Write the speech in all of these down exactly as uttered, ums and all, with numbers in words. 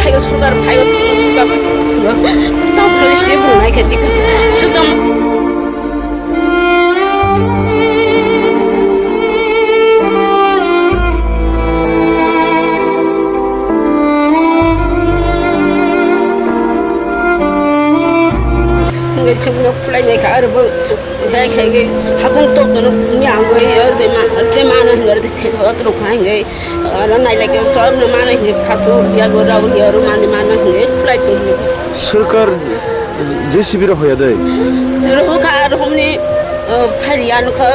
Phaigo sorkar, phaigo, phaigo sorkar. Tamo khlai sini bwrwi nai khe dikha. Sudam. Ngai chum nok phlai nai kha arbo. Hai khai ge habung tok dono phumi ang goi yor de ma, de ma na hingar de the thok tok khai ge. Aro nai lage sob no ma na hingar kha chu ya go ra yor ma de ma na hingar flight to. Sorkar J C B ro hoya de. Ro kha aro homni phari ya no kha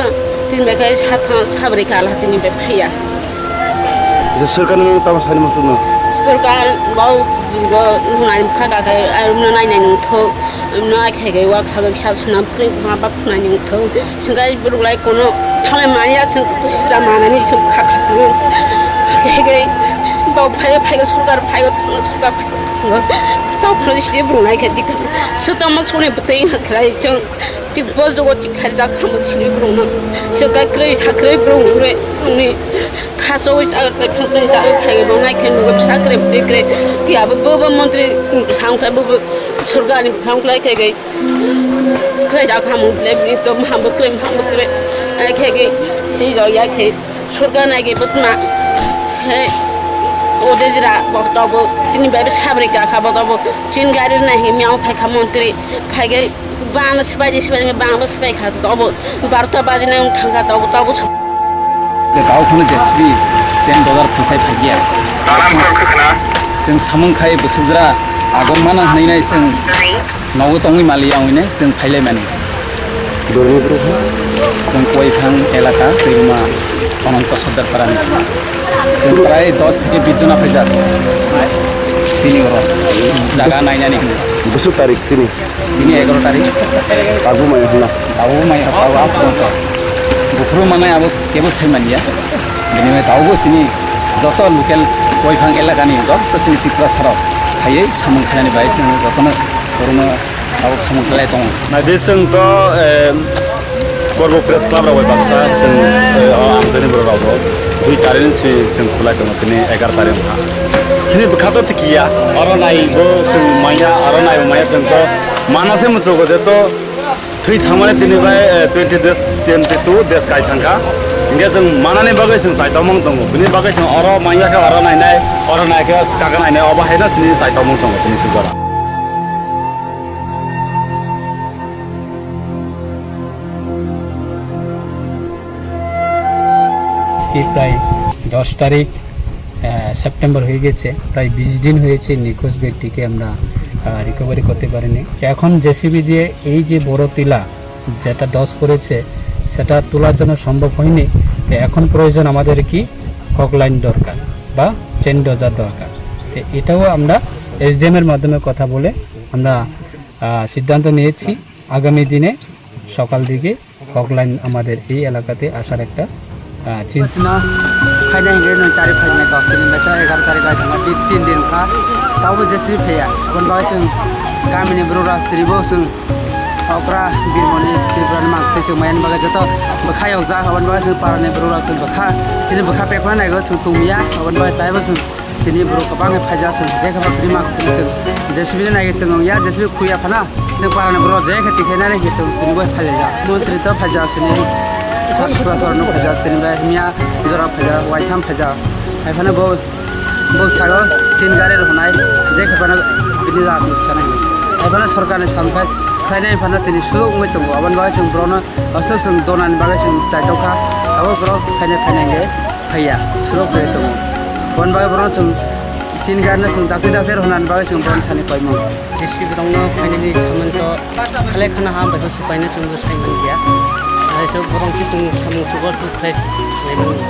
tin be khai sa tha sa bri kha la tin be phaya. Je sorkar no tamo sani mo sugno. Sorkar bau go nai kha ga khai aro no nai nai no tho. Amno ai khagai wa khagai sa swnam kri ma bap thwnai ni thau. Swngai buruk lai kono thalai mani a swn kutu sida manani swn kha kha. Khagai bau phai phai ga sorkar phai ga thangna sorkar phai ga. Tau phai sini buruk nai kha dik. Sota mak sone bwtwi khlai chang. Tik bos dogo tik khlai da kham sini buruk no. Swngai kri sa kri buruk re ni. Thaso wi ta phai phai ta khai bo nai khe nugo sa kre bwtwi kre. Ki abo bo bo montri sam khai bo bo sorkar ni sam khlai khagai. Khlai jak hamung khlai bini to maham bo khlai maham bo khlai. Ai khe ge si jo ya khe sorkar nai ge butma. He o de jira bo to bo tini bai sabri ka kha bo to bo chin gari nai he miao phai kha montri phai ge bang sipai di sipai ge bang sipai kha to bo barta baji nai thang kha to bo to bo. Tei kau phano J C B cheng dogar phunthai phaiya. Chwng samung khai bwswkjra agom mana hwnwi nai chwng nogo tongwi maliya wngwi nai chwng phailaimani. Dorni bwrwi kha? Chwng Koiphang elaka Twiruma Ananto Sardar Parani. Chwng prai dos theke bis jona phaijak. Tini oro jaga nainani hwnwi. Bwswk tarik tini? Tini egaro tarik. Tabuk maya hwnla? Tabuk maya, tabuk as pon to. Buphuru manai abo kebo sai manya. Bini bai tabuk sini joto local Koiphang elakani joto sini Tripura sarok phaiwi samung khlainani bai chwng jotono borokno tabuk samung khlai tongo. Naidi chwng to, eh, Korbo Press Club rok bai baksa chwng, eh, o amchaini borok rok bo dui tarik ni simi chwng khulai tongo tini egar tarik wngkha. Chini bwkha to tikiya, oro nai bo chwng manya, oro nai bo manya chwng to mana se muchugo je to thwi thangmani tini bai, eh, twenty days, twenty two days kai thangkha. Hinkhe chwng manani bagwi chwng chai tongmung tongo. Bini bagwi chwng oro manya khe oro nainai, oro nai khe kaka nainai, obo haino chini chai tongmung tongo tini sujora. আজকে প্রায় দশ তারিখ, আহ, সেপ্টেম্বর হয়ে গেছে, প্রায় বিশ দিন হয়েছে নিখোঁজ ব্যক্তিকে আমরা, আহ, রিকভারি করতে পারিনি। তো এখন জেসিবি দিয়ে এই যে বড় টিলা, যেটা ডস পড়েছে, সেটা তোলার জন্য সম্ভব হয়নি। তো এখন প্রয়োজন আমাদের কি, ফগ লাইন দরকার বা চেন ডোজার দরকার। তো এটাও আমরা এসডিএম এর মাধ্যমে কথা বলে আমরা, আহ, সিদ্ধান্ত নিয়েছি আগামী দিনে সকাল দিকে ফগ লাইন আমাদের এই এলাকাতে আসার একটা, আহ, চিন্তা। Sino, phaina hingke noi tarik phaina kok, tini beta egar tarik bai thangma, di tin din kha. Tabo jesi phaiya, aboni bagwi chwng kamini borok rok tribo chwng okra birmoni Tripura ni mang twi chwng maiya ni bagwi joto bwkha yok jak, aboni bagwi chwng para ni borok rok chwng bwkha, chini bwkha pekma naigo chwng tongya, aboni bagwi taibo chwng Tini borok kwbang khe phaijak, chwng je khe ma kwrwi ma kwrwi chwng J C B ni nai tongya, J C B khuya phano chwng para ni borok je khe tikhe nani khe chwng tini bo phaijak. Montri to phaijak sini, sar sura sar no phaijak, tini bai miya jora phaijak, waitham phaijak. Hai phano bo, bo sago tin gari rok nai je khe phano bini la tong sana. Hai phano sorkar ni samphai khlainai phano tini suru wngwi tongo, aboni bagwi chwng borok no aswk chwng donani bagwi chwng chai tongkha, abo borok phainai phainai khe. Phaiya, surok bai tongo. Bon bai borok chwng chini gari no chwng dakti dakti rwnani bagwi chwng bon thani koimung. J C B rokno phainani samung to khalai khana ham bai supaina chwng bo sai man gya. Ai so borok ki chwng samung sugo su khlai nai mani.